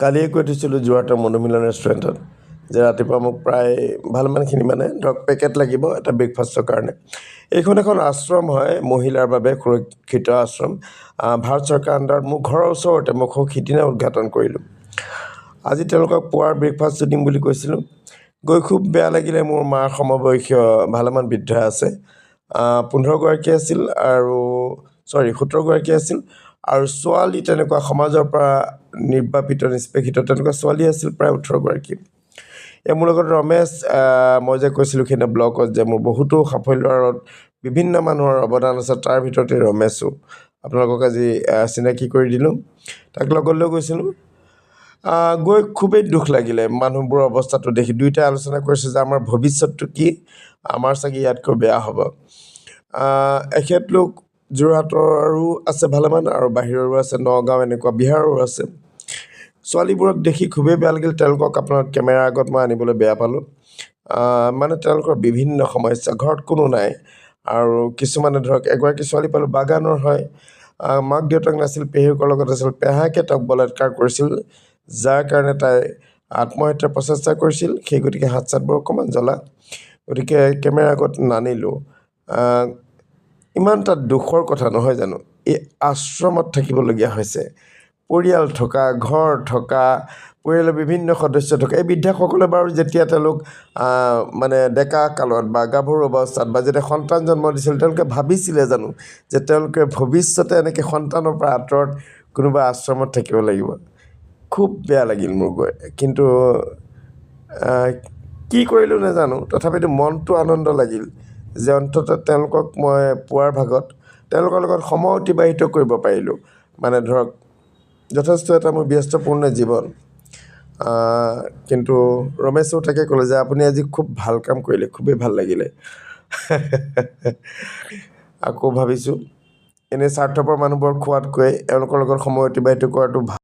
কালিয়ে কৈ থৈছিলোঁ যোৰহাটৰ মধুমিলন ৰেষ্টুৰেণ্টত যে ৰাতিপুৱা মোক প্ৰায় ভালেমানখিনি মানে ধৰক পেকেট লাগিব এটা ব্ৰেকফাষ্টৰ কাৰণে। এইখন এখন আশ্ৰম হয়, মহিলাৰ বাবে সুৰক্ষিত আশ্ৰম, ভাৰত চৰকাৰৰ আণ্ডাৰত। মোৰ ঘৰৰ ওচৰতে, মই সৌ সিদিনা উদঘাটন কৰিলোঁ। আজি তেওঁলোকক পুৱাৰ ব্ৰেকফাষ্টটো দিম বুলি কৈছিলোঁ। গৈ খুব বেয়া লাগিলে। মোৰ মাৰ সমবয়সীয় ভালেমান বৃদ্ধা আছে, 15গৰাকী আছিল আৰু চৰি 17গৰাকী আছিল আৰু ছোৱালী তেনেকুৱা সমাজৰ পৰা নিৰ্বাপিত, নিষ্পেষিত তেনেকুৱা ছোৱালী আছিল প্ৰায় 18গৰাকী। এই মোৰ লগত ৰমেশ, মই যে কৈছিলোঁ সেইদিনা ব্লগত যে মোৰ বহুতো সাফল্যৰ আঁৰত বিভিন্ন মানুহৰ অৱদান আছে, তাৰ ভিতৰতে ৰমেশো। আপোনালোকক আজি চিনাকি কৰি দিলোঁ, তাক লগত লৈ গৈছিলোঁ। গৈ খুবেই দুখ লাগিলে মানুহবোৰৰ অৱস্থাটো দেখি। দুয়োটাই আলোচনা কৰিছে যে আমাৰ ভৱিষ্যতটো কি, আমাৰ চাগে ইয়াতকৈ বেয়া হ'ব। এখেতলোক যোৰহাটৰো আছে ভালেমান আৰু বাহিৰৰো আছে, নগাঁও এনেকুৱা বিহাৰৰো আছে। ছোৱালীবোৰক দেখি খুবেই বেয়া লাগিল। তেওঁলোকক আপোনাৰ কেমেৰাৰ আগত মই আনিবলৈ বেয়া পালোঁ। মানে তেওঁলোকৰ বিভিন্ন সমস্যা, ঘৰত কোনো নাই আৰু কিছুমানে ধৰক এগৰাকী ছোৱালী পালোঁ বাগানৰ হয়, মাক দেউতাক নাছিল, পেহীয়েকৰ লগত আছিল। পেহাকে তেওঁক বলাৎকাৰ কৰিছিল, যাৰ কাৰণে তাই আত্মহত্যাৰ প্ৰচেষ্টা কৰিছিল। সেই গতিকে হাত চাতবোৰ অকণমান জ্বলা, গতিকে কেমেৰাৰ আগত নানিলোঁ। ইমান এটা দুখৰ কথা নহয় জানো? এই আশ্ৰমত থাকিবলগীয়া হৈছে, পৰিয়াল থকা, ঘৰ থকা, পৰিয়ালৰ বিভিন্ন সদস্য থকা এই বৃদ্ধাসকলে বাৰু যেতিয়া তেওঁলোক মানে ডেকা কালত বা গাভৰু অৱস্থাত বা যেতিয়া সন্তান জন্ম দিছিল, তেওঁলোকে ভাবিছিলে জানো যে তেওঁলোকে ভৱিষ্যতে এনেকৈ সন্তানৰ পৰা আঁতৰত কোনোবা আশ্ৰমত থাকিব লাগিব? খুব বেয়া লাগিল মোৰ গৈ। কিন্তু কি কৰিলোঁ নাজানো, তথাপিতো মনটো আনন্দ লাগিল যে অন্ততঃ তেওঁলোকক মই পুৱাৰ ভাগত তেওঁলোকৰ লগত সময় অতিবাহিত কৰিব পাৰিলোঁ। মানে ধৰক যথেষ্ট এটা মোৰ ব্যস্তপূৰ্ণ জীৱন, কিন্তু ৰমেশেও তাকে ক'লে যে আপুনি আজি খুব ভাল কাম কৰিলে, খুবেই ভাল লাগিলে। আকৌ ভাবিছোঁ এনেই স্বাৰ্থপৰ মানুহবোৰক খোৱাতকৈ এওঁলোকৰ লগত সময় অতিবাহিত কৰাটো ভাল।